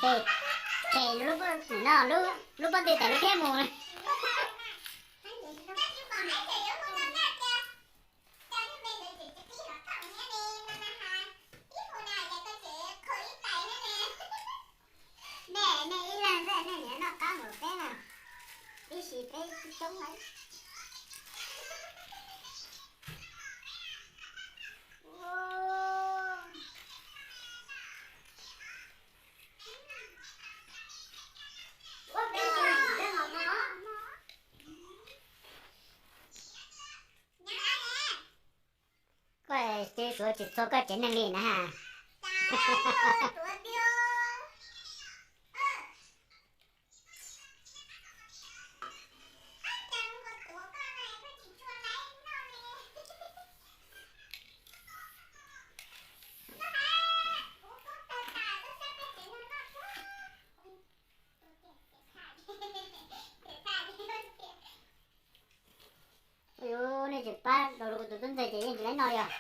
Ces, ces lub, no, lub pob nti tas lub thiab mus. Nej, nej ib leeg ntawm nej niam noj qab npaum peb na, ib sim peb coob lawm. Koj tsis suav tsis txhua koj tsev neeg li na. Ua yuav nej tsis pab rau kuv tus tub ntxawg ces yeej tsis laib noj li os.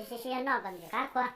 Sib sib noj kom ntxim qab qhua.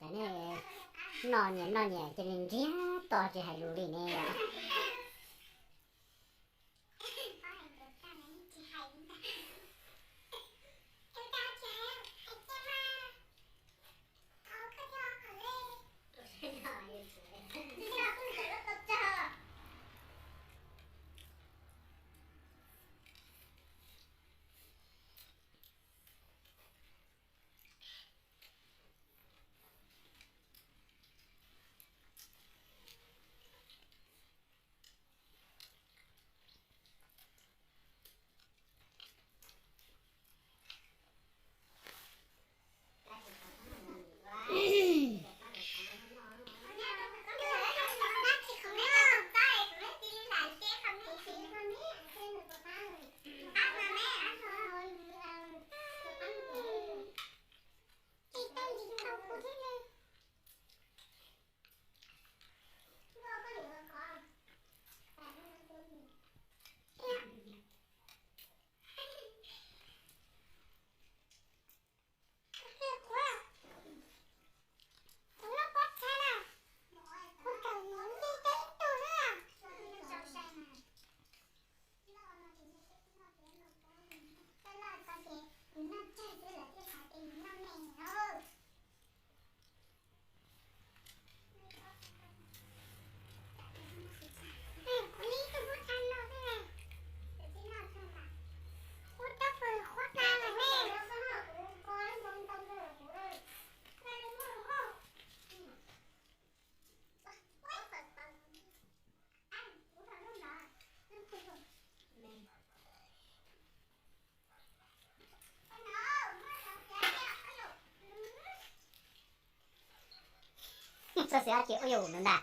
Ces nej noj nyias noj nyias cia li ntsiag to tsis hais lus li ne. Txhob xav dab tsi ua yus ntag.